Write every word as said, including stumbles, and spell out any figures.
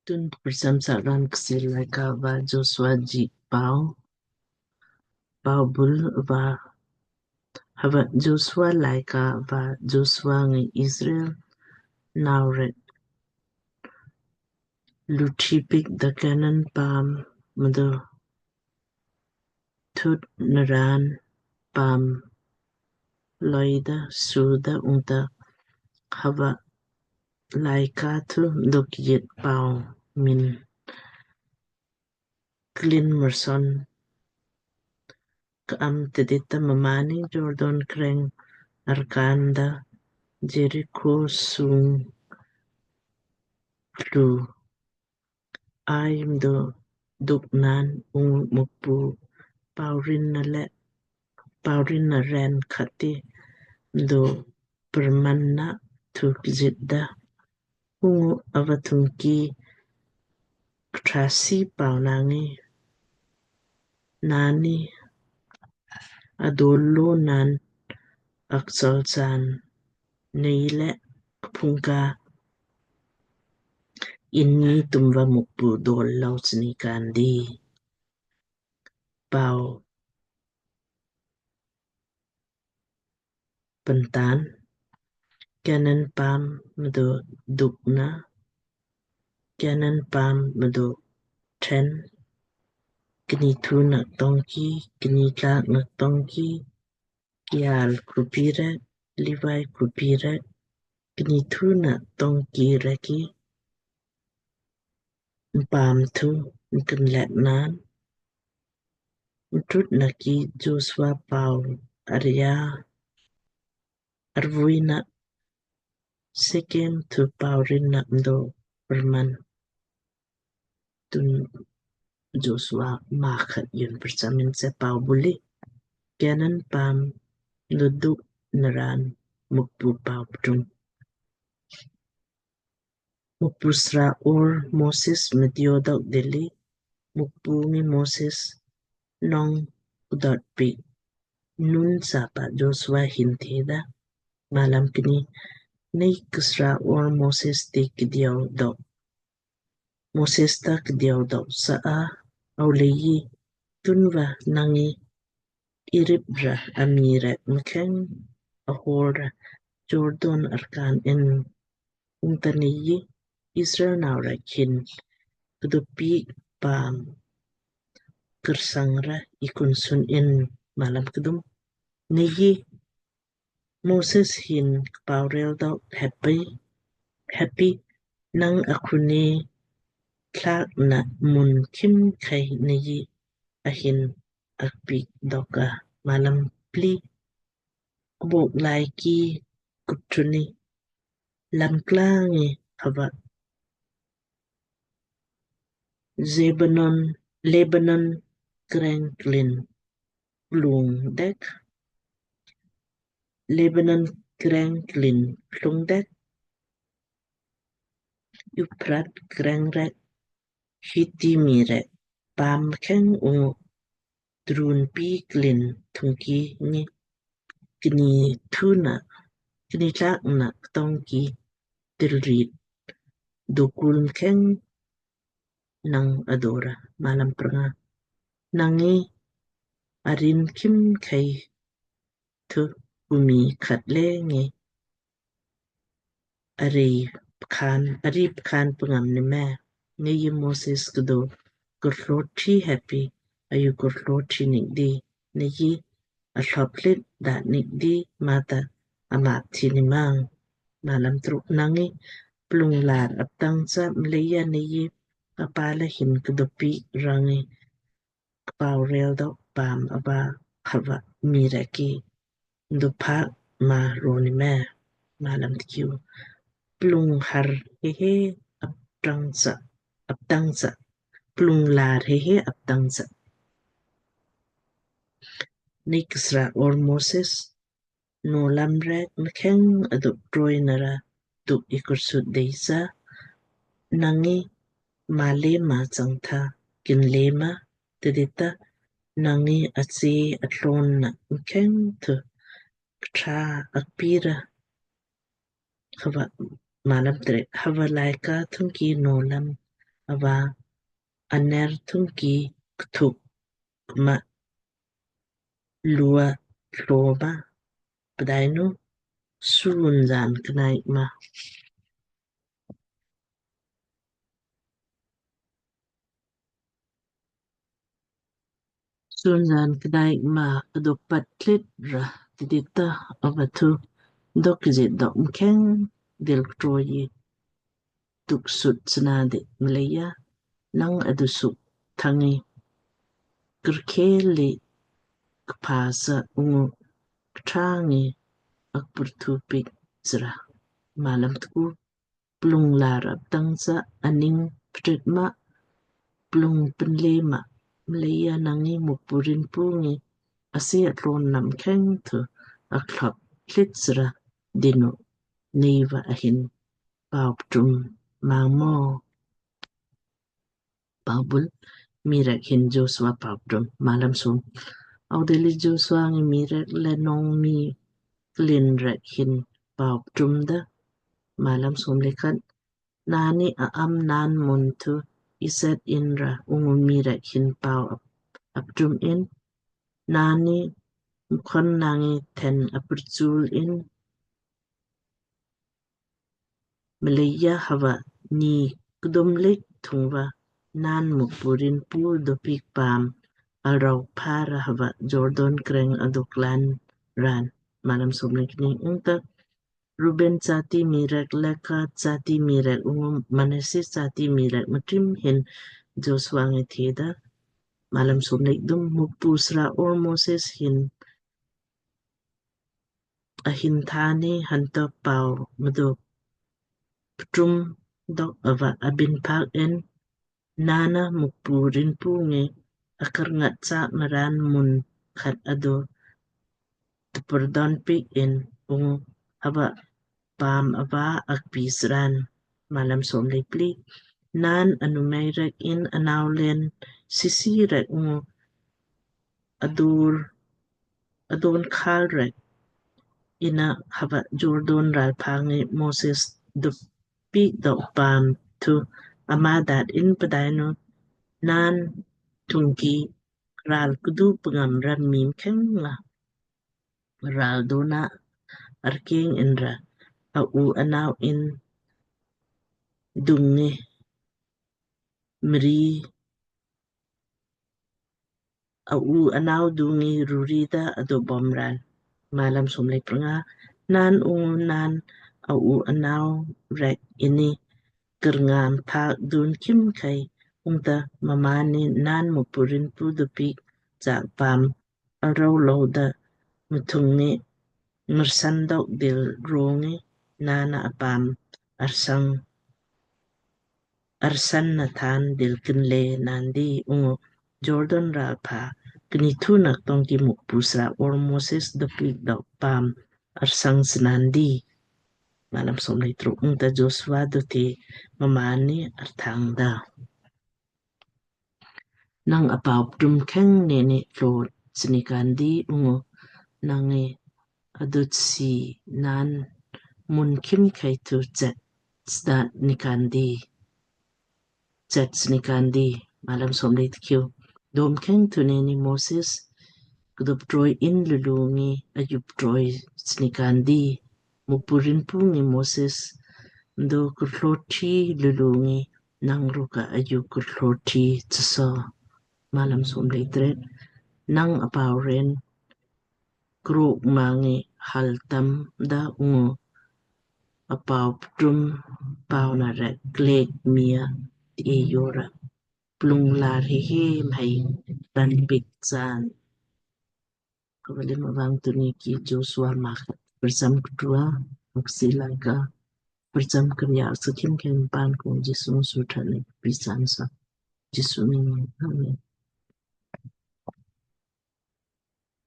Tun prcham saran Kchiir Laaika va Joshua ji pau. Pau bul va hava Joshua laaika va Joshua ngi Israel nau rek luthi piik da Kanan paam mdo thut naran paam loida suda ungta hava laaika thu dok yit pau min klin murson ka am tidit ta mmaanni Jordan kreng arkaan da Jeriko sung lu Ai mdo duk naan ungu Mukpu paurin na le paurin na ren khat ti mdo perman na thu kjit da ungu ava thungki ktrasi pau nangi naanni adolo naan akchol chaan nei le kphungka inni tumva Mukpu dol lou chni kandi. Pau pantan Kanan paam mdo dukna Kanan paam mdo then kni thu na tongki kni tlak na tongki kial krupi rek Livai krupi rek kni thu na tongki rek ki mpaam thu nkin lek naan mtut na ki Joshua pau aria arvui na Sekem thu paurin na mdo perman. Tun Joshua maa khat yun prcham in se pau buli Kanan paam mdo duk naran Mukpu pau ptung. Mukpu sra or Moses mtio dok deli Mukpu ngi Moses nong kdot pi Nun sapa Joshua hin theda malam kni nei ksra or Moses ti kdiau dok. Moses ta kdiau dok sa a au leiji tunva nangi irip ra ami rek mkheng ahor ra Jordan arkaan in ungta neiji Israel nau rek hin kdupi paam kersang ra ikun sun in malam kdum. Neiji Moses hin kpau rel dok heppi heppi nang akhuni tlak na mun khimkhei neiji ahin akpiik dok a malam pli. Kbok lai ki kuptuni lam klangi hava Lebanon Lebanon kreng klin klung dek Lebanon kreng klin klung dek Euphrat kreng rek Hiti mii rek paam mkheng ungu truwn pi klin thungki ngi kni thuna kni tlak na ktongki tilrit dukul mkheng nang adora malam pranga. Nangi arin khimkhei thu umi khat le ngi ari pkhan ari pkhan pngam ni me ngi Moses kdo kurlo thi heppi ayu kurlo thi nik di ngi ahlop lit da nik di mata amat thi ni mang. Malam truk nangi plung lar aptang cha mleija ngi apala hin kdo pi rangi kpau rel dok paam ava hava mii rek ki mdo phaak ma roni me. Malam tkiu plung har hehe aptang cha aptang cha plung lar hehe aptang cha. Nei ksra or Moses Nowlam rek mkheng aduk troi nara duk ikursut deisa nangi male ma changtha kinle ma tidita nangi ache atlon na mkheng thu ktra akpira hava malam tre hava laika thungki nowlam ava aner thungki kthuk ma lua tlo ma, pdainu sun jan knai ma. Sun jan knai ma ado pat tlit ra tidita ava thu dok kjit dok mkheng dil ktroi tuksut sna di mleija nang adusuk thangi kerkheli kpasa ungu ktrangi akpurthu pik sra. Malam tku. Plung lar aptang sa aning ptrit ma, plung penle ma, mleija nangi Mukpu Rinpu ngi asi atlon nam kheng thu aklop tlit sra dinu neiva ahin pau ptrum mangmo. Paubul, mii rek hin Joshua pau ptrum. Malam som. Audeli Joshua ngi mii rek le nong mii klin rek hin pau ptrum da. Malam som le khat. Nani a am naan mun thu iset in ra ungu mii rek hin pau ap, aptrum in. Nani mkhon nangi then apurchul in. Mleija hava ni kdum lik thungva naan Mukpu Rinpu dopik paam alrau phara hava Jordan kreng adok lan ran. Malam som le kni. Ungta Ruben jati mii rek, Gad jati mii rek ungu Manasseh jati mii rek mtrim hin Joshua ngi theda. Malam som le kdum. Mukpu sra or Moses hin ahin thani hanto pau mdo ptrum dok ava abin phak in. Nana Mukpu Rinpu ngi akerngat sa maran mun khat ado tupurdon pik in ungu hava paam ava akpi sran. Malam som le pli. Naan anumei rek in anau len sisi rek ungu adur adon khal rek ina hava Jordan ralpha ngi Moses dopik dok paam thu ama dat in pdainu naan thungki ral kdu pngam ram mii mkheng nga ral dona arking inra a u anau in dungi mri a u anau dungi rurida ado bomran. Malam som le prnga. Naan ungu naan a u anau rek ini kerngam phak dun khimkhei ungta mmaan ni naan Mukpu Rinpu dopik jak paam arau louda mthung ngi mersandok dil rongi nana apaam arsang arsan na than dil kinle nandi ungu Jordan ralpha kni thu nak tongki Mukpu sra or Moses dopik dok paam arsang snandi. Malam som le truk. Ungta Joshua dote mmaan ni arthang da. Nang apau ptum kheng neni tlo snikandi ungu nangi adut si naan mun khimkhei thu chet sdat nikandi. Chet snikandi. Malam som le tkiu. Dom kheng thu neni Moses kdup troi in lulu ngi ayup troi snikandi. Mukpu Rinpu ngi Moses mdo kurthlo thi lulu ngi nang ruka ayu kurthlo thi tsaso. Malam som le tret. Nang apau ren kruk mangi hal tam da ungu apau ptum pau na rek klek mia ti e yora plung lar he he mhai ban pik chaan. Kavalim avang tuni ki Joshua mak prcham ktua aksi laka prcham kriya sakhim khen pan kong Jisu suthan pisan sa Jisu ni. Amen.